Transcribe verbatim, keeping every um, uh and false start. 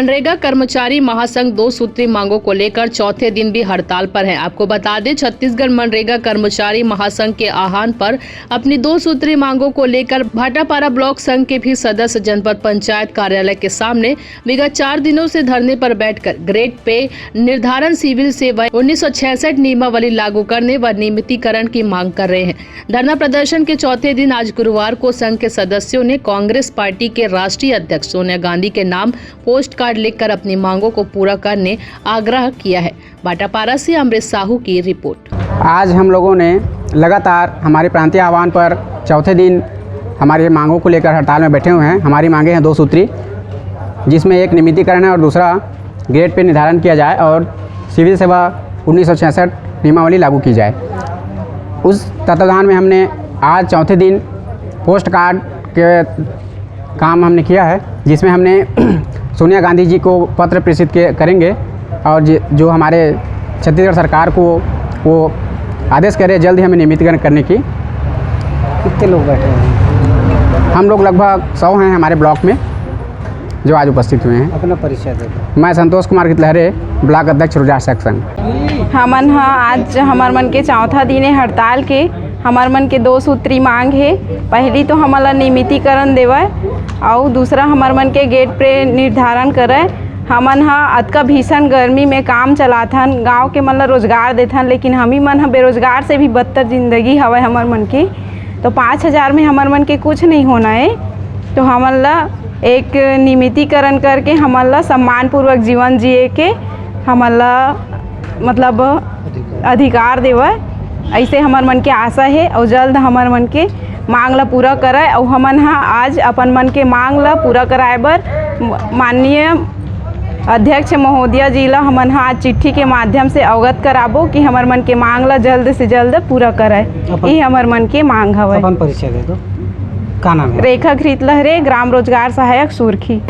मनरेगा कर्मचारी महासंघ दो सूत्री मांगों को लेकर चौथे दिन भी हड़ताल पर है। आपको बता दें, छत्तीसगढ़ मनरेगा कर्मचारी महासंघ के आह्वान पर अपनी दो सूत्री मांगों को लेकर भाटापारा ब्लॉक संघ के भी सदस्य जनपद पंचायत कार्यालय के सामने विगत चार दिनों से धरने पर बैठकर ग्रेड पे निर्धारण, सिविल सेवा उन्नीस सौ छियासठ नियमावली लागू करने व नियमितीकरण की मांग कर रहे हैं। धरना प्रदर्शन के चौथे दिन आज गुरुवार को संघ के सदस्यों ने कांग्रेस पार्टी के राष्ट्रीय अध्यक्ष सोनिया गांधी के नाम पोस्ट कार्ड लिखकर अपनी मांगों को पूरा करने आग्रह किया है। भाटापारा से अमरीश साहू की रिपोर्ट। आज हम लोगों ने लगातार हमारे प्रांतीय आह्वान पर चौथे दिन हमारी मांगों को लेकर हड़ताल में बैठे हुए हैं। हमारी मांगे हैं दो सूत्री, जिसमें एक नियमितीकरण है और दूसरा ग्रेड पे निर्धारण किया जाए और सिविल सेवा उन्नीस सौ छियासठ नियमावली लागू की जाए। उस तत्वाधान में हमने आज चौथे दिन पोस्ट कार्ड के काम हमने किया है, जिसमें हमने सोनिया गांधी जी को पत्र प्रेषित के करेंगे और जि- जो हमारे छत्तीसगढ़ सरकार को वो आदेश करे जल्द ही हमें नियमितीकरण करने की। कितने लोग बैठे हैं? हम लोग लगभग सौ हैं हमारे ब्लॉक में जो आज उपस्थित हुए हैं। अपना परिचय दे दो। मैं संतोष कुमार गितलहरे, ब्लॉक अध्यक्ष रोजगार सेक्शन। हमन ह आज हमर मन के चौथा दिन हे हड़ताल के। हमर मन के दो सूत्री मांग हे, पहली तो हमन ला नियमितीकरण देवय, अउ दूसरा हमर मन के गेट पे निर्धारण करय। हमन ह अतका भीषण गर्मी में काम चलाथन, गांव के मन ला रोजगार देथन, लेकिन हमी मन ह बेरोजगार से भी बदतर जिंदगी हवय हमर मन के। तो पाँच हजार में हमर मन के कुछ नहीं होना है, तो हमन ला एक नियमितीकरण करके हमन ला सम्मानपूर्वक जीवन जिए के हमन ला, मतलब, अधिकार देवय। ऐसे हमर मन के आशा है और जल्द हमर मन के मांग ला पूरा करय। और हमन हा आज अपन मन के मांग ला पूरा कराए बर म- माननीय अध्यक्ष महोदया जी ला हमन हा आज चिट्ठी के माध्यम से अवगत कराबो कि हमर मन के मांग ला जल्द से जल्द पूरा करय। अपन- ये हमर मन के मांग हवय। अपन परिचय दे दो, का नाम है? रेखा घृत लहरे, ग्राम रोजगार सहायक सुरखी।